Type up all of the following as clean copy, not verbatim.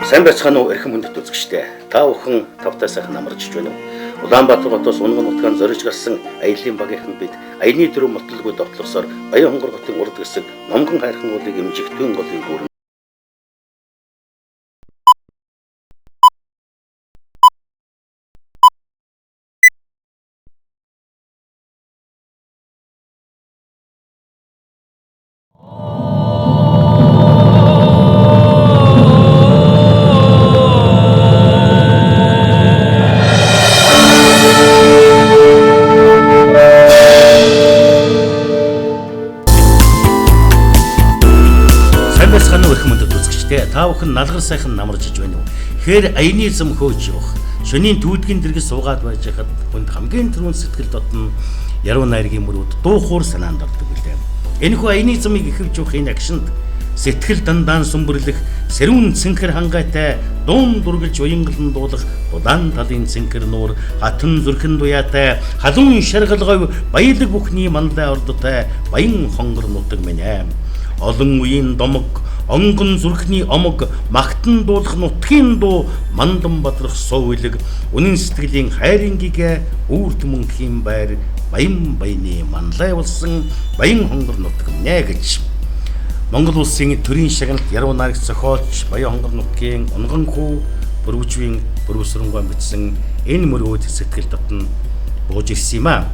Сайн байцгаана уу эрхэм хүндэт үзэгчдээ. Та бүхэн тавтай сайхан амарч байна уу? Улаанбаатар хотоос унган нутгаан зориж гарсан аяллаа багийнхан бид аяны дөрөв мотолгүй довтлосоор Баян-Хонгор хотын урд хэсэг Номгон хайрхан уулыг эмжих Түн голын гүрэн Сайн байцгаана уу эрхэм хүндэт үзэгчдээ. Та бүхэн налгар сайхан намарч иж байна уу? Хээр аяны зам хөөж явах. Шөнийн түүдгийн дэргэс суугаад байж хахад хүнд хамгийн түрүүнд сэтгэл дотно яруу найргийн мөрүүд дуу хуур санаанд ордог билээ. Энэхүү аяны замыг ихэвж явах энэ агшинд сэтгэл дандаан сүмбэрлэх, сэрүүн цэнхэр хангайтай дуун дургалж уянгалан дуулах улаан талын цэнхэр нуур, хатан зүрхэн дуяатай, халуун шаргал говь, баялаг бүхний манлай ордотой Баян хонгор нутаг минь ээ. Олон үеийн домог, онгон зүрхний омог, магтан дуулах нутгийн дуу, мандан бадрах суу илэг, үнэн сэтгэлийн хайрын гигэ, үүрт мөнхийн байр, баян баяны манлай болсон Баян хонгор нутаг минь ээ гэж Монгол улсын төрийн шагналт яруу найрагч зохиолч Баян хонгор нутгийн унган хүү Бүрвжвийн Бүрвсрэнгуй бичсэн энэ мөрөөд сэтгэл дотно бууж ирсэн юм аа.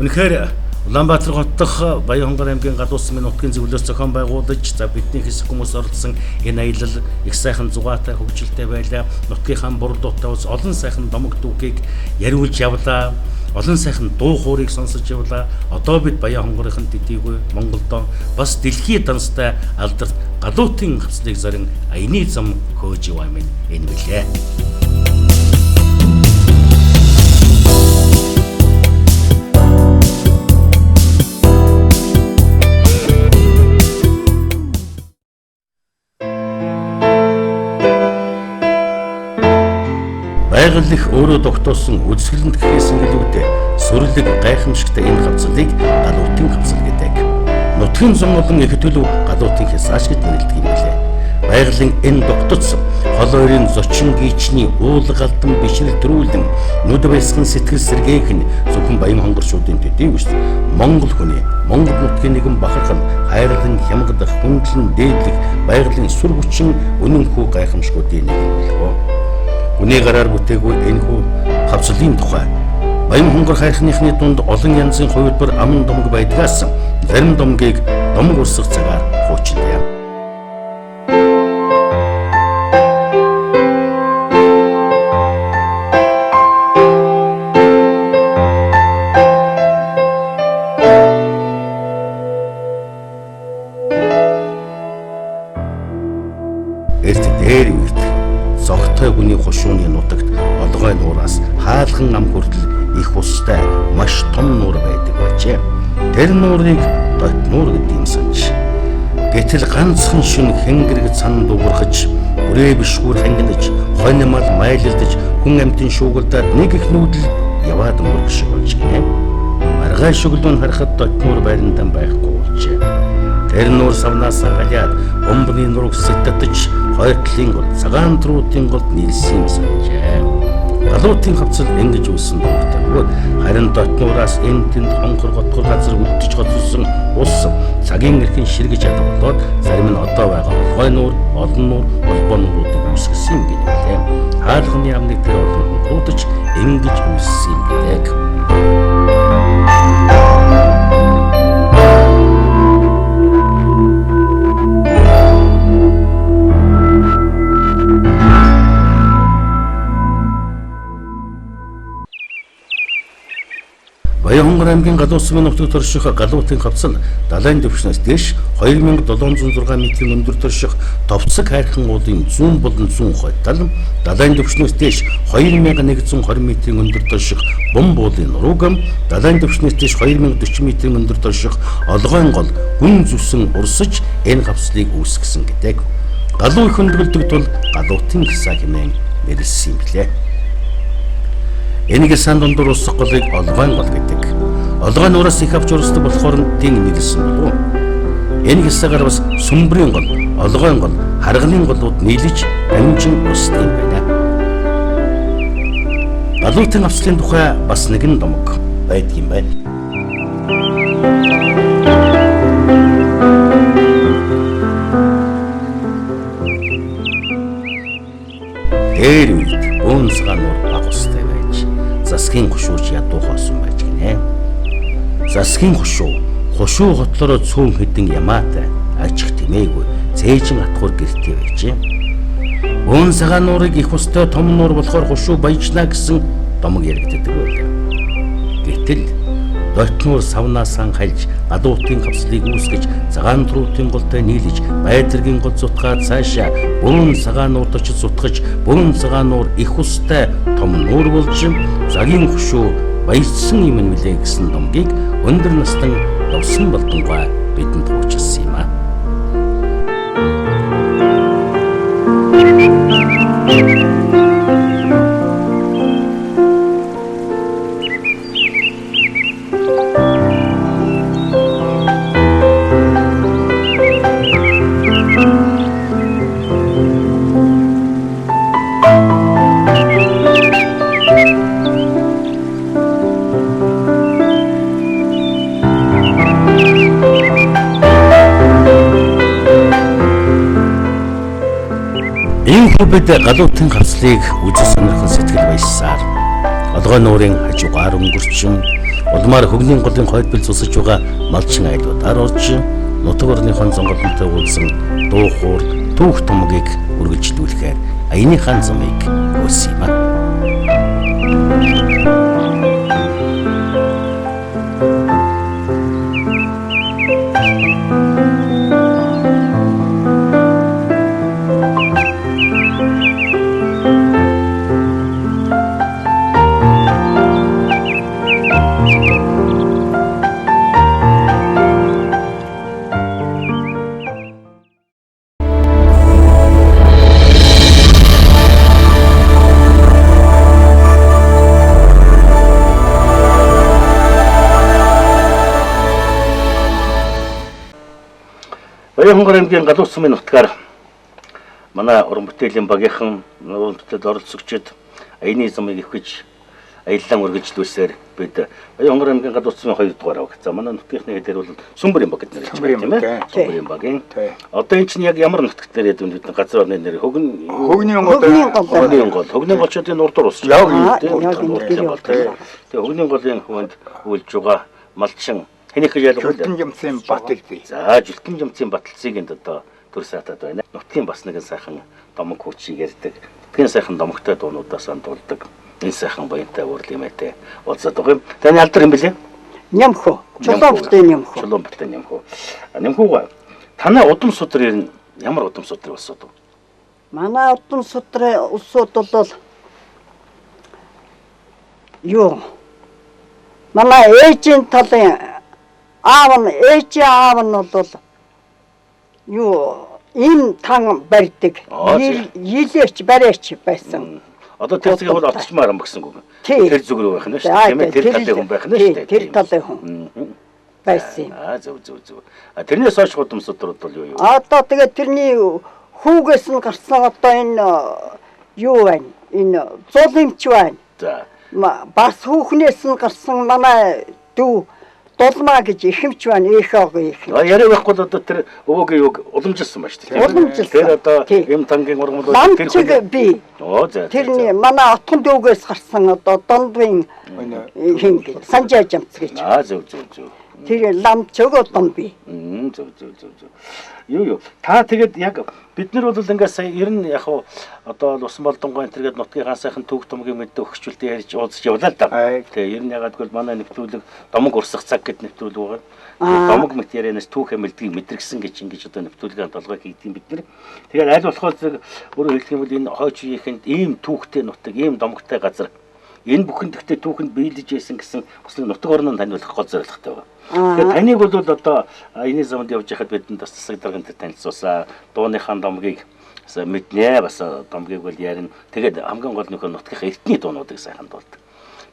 Үнэхээр Улаанбаатар хот дахь Баян-Хонгор аймгийн Галуусан нутгийн зөвлөөс зохион байгуулж, за бидний хэсэг хүмүүс оролцсон энэ аялал их сайхан зугаатай хөгжилтэй байлаа. Нутгийнхаа бурлуутай ус олон сайхан домог дүүхийг яриулж явлаа. Олон сайхан дуу хуурыг сонсож явлаа. Одоо бид Баян-Хонгорын төдийгүй Монголдоо бас дэлхийд данстай алдарт галуутын хавцлыг зорин аяны зам хөөж яваа минь энэ билээ. Байгаль их өөрөө тогтоосон үзэсгэлэнт гэхээс илүүтэй сүрлэг гайхамшигтай энэ хавцлыг галуутын хавцал гэдэг. Нутгийн зун болон их төлөв галуутын хясааш гэж нэрлэдэг юм билээ. Байгалийн энэ тогтоц хол ойрын зочин гийчний уул галдан бишрэл төрүүлэн нүд баясган сэтгэл сэргээх нь зөвхөн Баян хонгорчуудын төдий биш Монгол хүний Монгол нутгийн нэгэн бахархал хайрлан хямгадах хүндлэн дээдлэх байгалийн сүр хүчин үнэн хүү гайхамшгуудын нэг болов. Хүний гараар бүтээгүй энэхүү хавцлын тухай Баян хонгор хайрхныхны дунд олон янзын хувилбар аман домог байдгаас зарим домгийг домог урсгах цагаар хуучилъя. Эрт дээр үед зогтой гүний хушууны нутагт олгой нуураас хаалхан ам хүртэл их устай маш том нуур байдаг байжээ. Тэр нуурыг Дот нуур гэдэг юм санаж. Гэтэл ганцхан шүн хэнгэрэг цан дуурхаж, бүрээ бишгүүр хангинаж, хонь мал майлалдаж, хүн амьтан шуугилдаад нэг их нүүдэл яваад өнгөрөх шиг болж гинэ. Маргааш өглөө нь харахад Дот нуур байрандаа байхгүй болжээ. Тэр нуур савнаасаа галиад бомбны нурууг сэттэж хоёр талын гол цагаан труудын голд нийлсэн юм санажээ. Галуутын хавцал ингэж үүссэн дуртай бөгөөд харин Дот нуураас энэ тэнд хонхор готгор газар үлдэж гоцсон ус цагийн эрхэн ширгэж яддаг болоод зарим нь одоо байгаа Олгой нуур, Олон нуур, Холбоо нууруудыг үүсгэсэн юм гэнэ. Хаалганы амныг тэр олон хонхруудаж ингэж үүссэн юм гэдэг. Баян-Хонгор аймгийн Галуусан нутагт орших галуутын хавцал далайн түвшнээс дээш 2706 метрийн өндөр орших Товцог хайрхан уулын зүүн болон зүүн хойд тал, далайн түвшнээс дээш 2120 метрийн өндөр орших Бум буулын нурууг, далайн түвшнээс дээш 2040 метрийн өндөр орших Олгойн гол гүн зүсэн урсаж энэ хавцлыг үүсгэсэн гэдэг. Галуу их хөндгөлдөг тул галуутын хясаа хэмээн нэрлэсэн юм билээ. Энэ гясаан дундуур урсах голыг Олгойн гол гэдэг. Олгой нуураас их авч урсдаг болохоор нь тийм нэрлэсэн болов. Энэ хясаагаар бас Сүмбрийн гол, Олгойн гол, Харганы голууд нийлж дамжин усдаг юм байна. Галуутын хавцлын тухай бас нэгэн домог байдаг юм байна. Дээр үед бөөн цагаан нуур баг устай байж засгийн хошууч ядуу хоосон байж гинэ. Засгийн хошуу хошуу хотлороо цөөн хэдэн ямаатай ажих тэмээгүй цээжин атгуур гэртээ байжээ. Бөөн цагаан нуурыг их устай том нуур болохоор хошуу баяжна гэсэн домог яригддаг байлаа. Гэтэл дотнуур савнаасаа хальж галуутын хавцлыг үүсгэж цагаан туруутын голтой нийлж байдргийн гол зутгаад цаашаа бөөн цагаан нуурт очиж зутгаж бөөн цагаан нуур их устай том нуур болж цагийн хошуу баяжсан юм нэлээ гэсэн домгийг өндөр настан Довсон Болдонгой бидэнд хуучилсан юм а. Иймхүү бид галуутын хавцлыг үзэн сонирхон сэтгэл баясаар Олгой нуурын хажуугаар өнгөрчин улмаар хөгний голын хойд бэл цусаж байгаа малчин айлуудаар орж нутаг орныхон зонголонтой уулзсан дуу хуур түүх томгийг үргэлжлүүлэхээр аяныхаа замыг хөөсөн юм а. Баян-Хонгор аймгийн Галуут сумын нутгаар манай уран бүтээлийн багийнхан уран бүтээлд оролцогчид аяны замыг ивхэж аяллаа үргэлжлүүлсээр бид Баян-Хонгор аймгийн Галуут сумын 2 дугаар баг. За манай нутгийнхны хэлээр бол Сүмбэрийн баг гэдэг нэр тийм ээ. Сүмбэрийн багийн. Одоо энэ чинь яг ямар нутагт нэр ядвэн бид газар орны нэр Хөгний гол. Хөгний гол. Хөгний голчуудын урдуур ус. Яг тийм. Тэгээ Хөгний голын хөвөнд үйлж байгаа малчин хэнийх гэж ялгуул. Жүлтэн жамцын Батэлзий. За Жүлтэн жамцын Батэлзийг энд одоо төр саатаад байна. Нутгийн бас нэгэн сайхан домог хүчийг ярьдаг. Нутгийн сайхан домогтой дуунуудаас андуулдаг. Энэ сайхан баянтай уурлын мэтэй уулзаад байгаа юм. Таны алдар юм бэлээ? Нямхөө. Чулуун бүтэн Нямхөө. Чулуун бүтэн Нямхөө. Нямхүүга танай удам судар ер нь ямар удам судар улсууд вэ? Манай удам судрын улсууд бол юу? Манай ээжийн талын аав нь ээжийн аав нь бол юу им тан барьдаг. Илээч бариач байсан. Одоо тэр зэгийг бол отчмаар юм гэсэн үг. Тэр зүг рүү байх нь шүү дээ. Тийм ээ, тэр талын хүн байх нь шүү дээ. Тэр талын хүн байсан юм. Аа зөв зөв зөв. А тэрнээс хойш удам судрууд бол юу юу? Одоо тэгээд тэрний хүүгээс нь гарсан одоо энэ юу байна? Энэ зул эмч байна. За. Бас хүүхнээс нь гарсан манай дүү Дулмаа гэж ихэмч байна, ихоог их. А яриа байхгүй л одоо тэр өвөөгийн юг уламжилсан байна шүү дээ. Уламжилсан. Тэр одоо юм тангийн ургамал тэр хүн би. Оо за. Тэрний манай отхон дүүгээс гарсан одоо дондын хин гэж Санжаа жамц гэж. Аа зөв зөв зөв. Тэр ламч өгөөдөн би. Зөв зөв зөв зөв. Юу юу. Та тэгээд яг бид нар бол ингээд сая ер нь яг хуу одоо Усан Болдонгой энэ төргээд нутгийн сайхан түүх томгийн мэдээ өгчүүлдэ ярьж уулзч явлаа л да. Тэгээ ер нь ягаад гэвэл манай нэвтрүүлэг домог урсах цаг гэд нэвтрүүлэг байгаа. Тэгээ домог мэт ярианаас түүх амилдгийг мэдрэгсэн гэж ингэж одоо нэвтрүүлгийн толгой хийдэг юм бид нар. Тэгээд аль болохоор зэрэг өөрөөр хэлэх юм бол энэ хойч үеийнхэнд ийм түүхтэй нутаг, ийм домогтой газар энэ бүхэн тэгтээ түүхэнд биелэж байсан гэсэн бас нэг нутаг орноо таниулах гол зорилготой байгаа. Тэгэхээр таныг бол одоо энэ замд явж байхад бидэнд бас засаг дарган тэр танилцуулсан. Дууныхаа домгийг мэднэ, бас домгийг бол ярина. Тэгээд хамгийн гол нөхөр нутгийнхаа эртний дуунуудыг сайхан дуулдаг.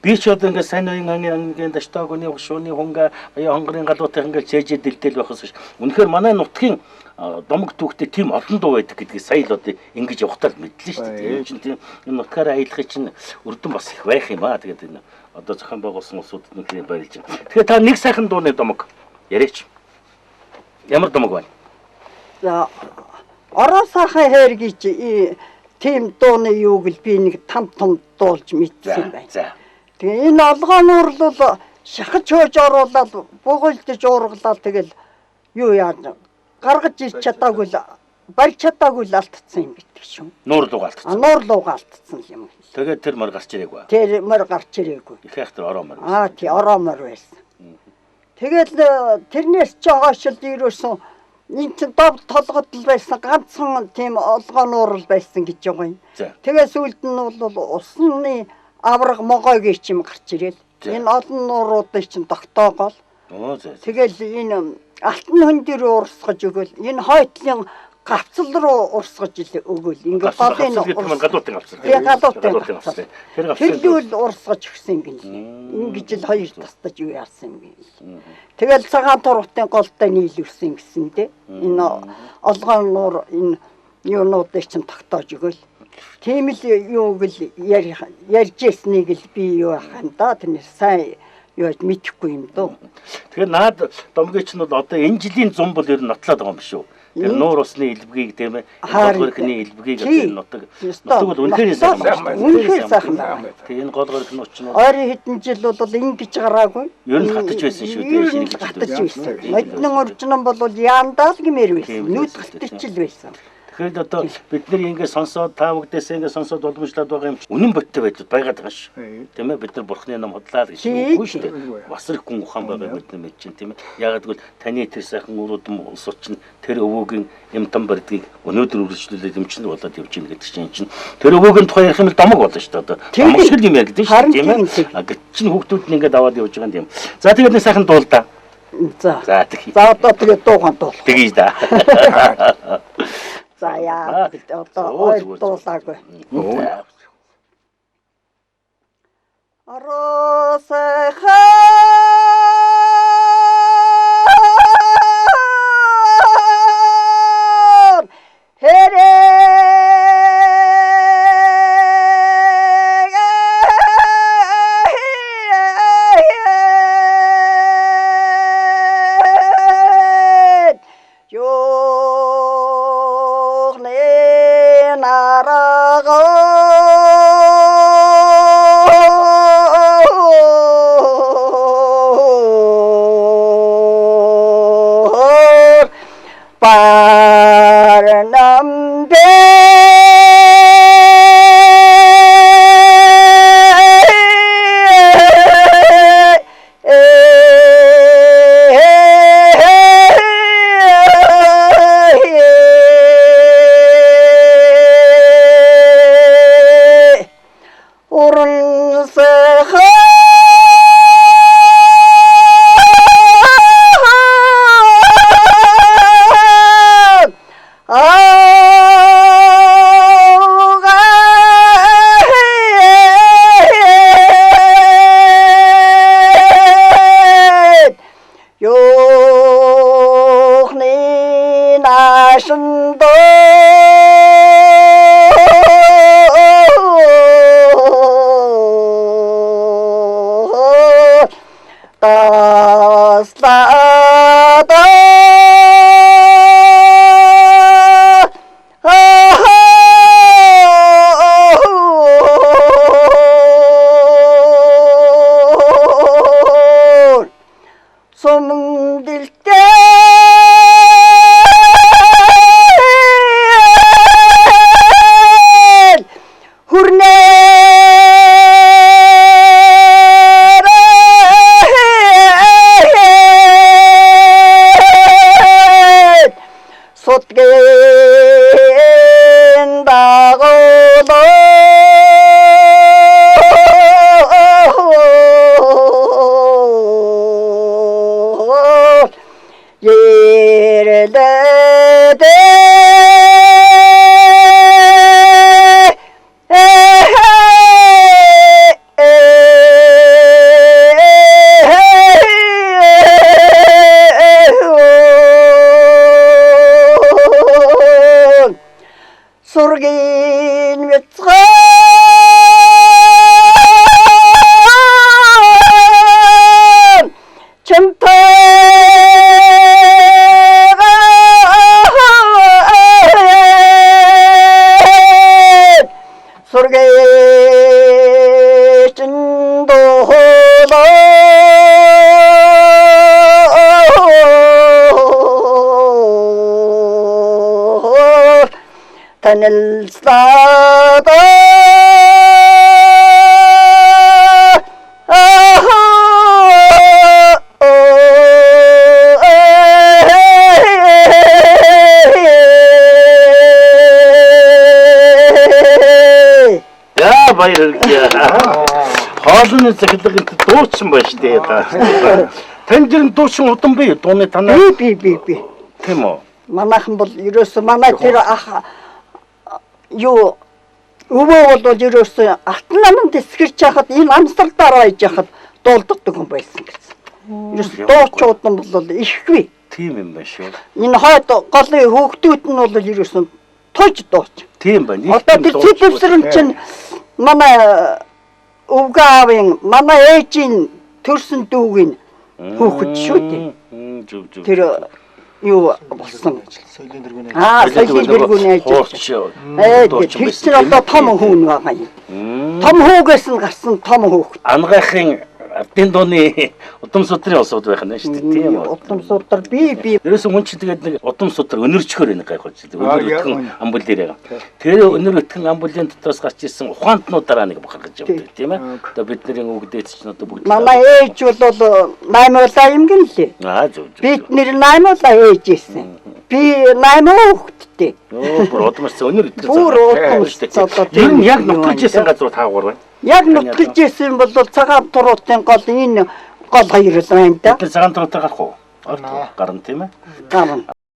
Би ч одоо ингээд сайн уян ангийн даштаагны хушууны хунга аяа хонгорын галуутын ингээд чэжээ дэлтэл байхаас биш. Үнэхээр манай нутгийн домог түүхтэй тийм олон дуу байдаг гэдгийг сая л одоо ингэж явахтаа л мэдлээ шүү дээ. Энэ чинь тийм энэ нутгаараа аялахын чинь өрдөн бас их байх юм аа. Тэгээд энэ одоо зохион байгуулсан улсуудад үнэхээр баярлж байна. Тэгэхээр та нэг сайхан дууны домог яриач. Ямар домог байна? За ороо сайхан хайр гэж тийм дууны юуг л би нэг там том дуулж мэдсэн байна. За. Тэгээ энэ олгоонуур бол шахаж хөөж оруулаад бугуйлдэж уургалаад тэгэл юу яана гаргаж ирч чадаагүй л барьж чадаагүй л алдсан юм гэдэг шүү. Нуур руу алдсан. Нуур руу алдсан юм. Тэгээд тэр мөр гарч ирээгүй. Тэр мөр гарч ирээгүй. Их айхтар ороомор байсан. Аа тий ороомор байсан. Тэгэл тэрнээс ч хойш л ирөөсөн энэ чинь дов толгод л байсан ганцхан тийм олгоонуур л байсан гэж байгаа юм. Тэгээ сүүлд нь бол усны авраг могойг чим гарч ирээл. Энэ олон нууруудыг чинь тогтоогоол. Тэгэл энэ алтан хөндөр рүү урсгаж өгөөл. Энэ хойтлын гавцал руу урсгаж өгөөл. Ингээ голын галуутын гавцал. Тэгээ галуутын гавцал. Тэр гавцал урсгаж өгсөн юм гин. Ингэж л хоёр тастаж юу яасан юм гин. Тэгэл цагаан тургатын голтой нийлүүлсэн гэсэн дээ. Энэ олгоон нуур энэ юунуудыг чинь тогтоож өгөөл. Тийм л юуг л ярьж ирснийг л би юу ах юм да. Тэр сайн юу мэдэхгүй юм дөө. Тэгэхээр наад домгийн чинь бол одоо энэ жилийн зам бол ер нь нотлоод байгаа юм биш үү? Тэр нуур усны элбэгийг тийм ээ, гол горхины элбэгийг одоо нутаг нутаг бол үнэхээр сайхан байна. Үнэхээр сайхан байна. Тэгээ энэ гол горхинууд чинь ойрын хэдэн жил бол ингэж гараагүй. Ер нь хатаж байсан шүү дээ. Ер нь хатаж байсан. Модны уржнан бол яандаа л гэмээр байсан. Нүд галтч л байсан. Тэгэхээр одоо бид нар ингэ сонсоод та бүгдээсээ ингэ сонсоод боломжлоод байгаа юм чинь үнэн бодтой байдал байгаад байгаа шүү. Тийм ээ, бид нар бурхны ном худлаа л гэж үгүй шүү дээ. Бас их гүн ухаан байгаа бид нар мэдчин тийм ээ. Яагаад гэвэл таны тэр сайхан уруудам улсууд чинь тэр өвөөгийн юм том барьдгийг өнөөдөр үргэлжлүүлээд юм чинь болоод явж гин гэдэг чинь чинь тэр өвөөгийн тухай ярих юм л домог болно шүү дээ. Одоо домог шиг юм яригдэн шүү дээ, тийм ээ. А гэт чинь хүүхдүүд нь ингэ даваад явж байгаа юм тийм. За тэгээд нэг сайхан дуулдаа. За. За тэгье. За одоо тэгээд дуугаан дуулах. Тэгье да. За яа одоо ойр дуулаагүй. Ороо сайхан хэрэг Сургийн мицган чимтэй сургечин доолоор танилцлаа. Яа баяр хүргэе. Хоолны захилга энэ дуучин байна шүү дээ та. Танд ер нь дуучин удам бий дууны танаа Би. Тийм үү? Манайхан бол ерөөсөө манай тэр ах юу өвөө бол ерөөсөө алтан намын тэсгэрч яхад энэ амсралдаар байж яхад дуулддаг хүн байсан гэсэн. Ерөөсөө дуучууд нь бол ихгүй. Тийм юм байна шүү. Энэ хойд голын хүүхдүүд нь бол ерөөсөө тууж дууч. Тийм байна. Одоо тэр цэцэвсрэм чинь манай өвгөө аавын манай ээжийн төрсөн дүүгийн хүүхэд шүү дээ. Зүг зүг. Тэр юу болсон. Соёлын тэргүүний Аа, соёлын тэргүүний ажил. Хуурч. Тэр чинь одоо том хүн байгаа юм. Том хүүгээс нь гарсан том хүүхэд. Ангайхын ардын дууны удам судрын улсууд байх нь шүү дээ. Тийм үү? Удам судар би Ерөөсөн хүн чинь тэгээд нэг удам судар өнөрчхөр энэ гайхуулж байна. Өнөр өтгөн амбул дээр байгаа. Тэр өнөр өтгөн амбулын дотроос гарч ирсэн ухаантнуудаараа нэг бахархаж явдаг тийм ээ. Одоо бидний өвгдээц чинь одоо бүгд манай ээж бол наймуулаа юм гин лээ. Аа зөв зөв. Бид нэр наймуулаа ээж ийсэн. Би 8 хүүхэдтэй. Өө бүр удамс өнөр өтгөн. Бүр удамс одоо ер нь яг нутгалж исэн газар таагуур байна. Яг нутгалж исэн бол цагаан туруутын гол энэ гол хоёр л байна да. Тэр цагаан туруутаар гарах уу? Гарна тийм ээ. Гарна.